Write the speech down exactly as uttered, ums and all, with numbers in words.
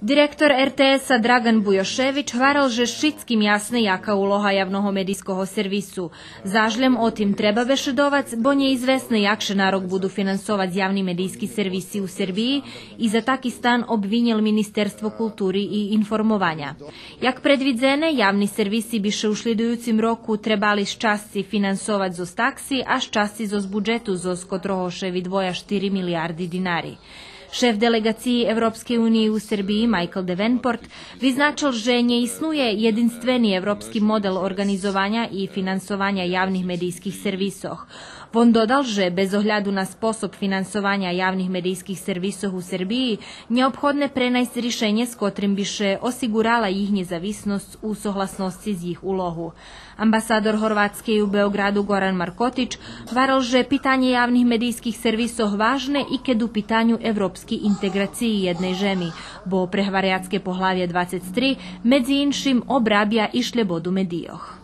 Директор Р Т С-а Драґан Буйошевич гварел же шицким ясне яка улога явного медийского сервису. Заш лєм о тим треба бешедовац, бо нє извесне як ше на рок буду финансовац явни медийски сервиси у Сербиї и за таки стан обвинєл Министерство култури и информованя. Як предвидзене, явни сервиси би ше у шлїдуюцим року требали з часци финансовац зоз такси, а з часци зоз буджету, зоз котрого ше видвоя штири милиярди динари. Шеф делеґациї Европскей униї у Сербиї Майкл Девенпорт визначел же нє иснує єдинствени европски модел орґанизованя и финансованя явних медийских сервисох. Вон додал же без огляду на способ финансованя явних медийских сервисох у Сербиї нєобходне пренайсц ришенє з котрим би ше осиґурала їх нєзависносц у согласносци з їх улогу. Амбасадор Горватскей у Беоґраду Горан Маркотич гварел же питанє явних медийских сервисох важне и кед у питаню европскей интеґрациї єдней жеми, бо прегваряцке поглавє двацец три медзи иншим обрабя и шлєбоду медийох.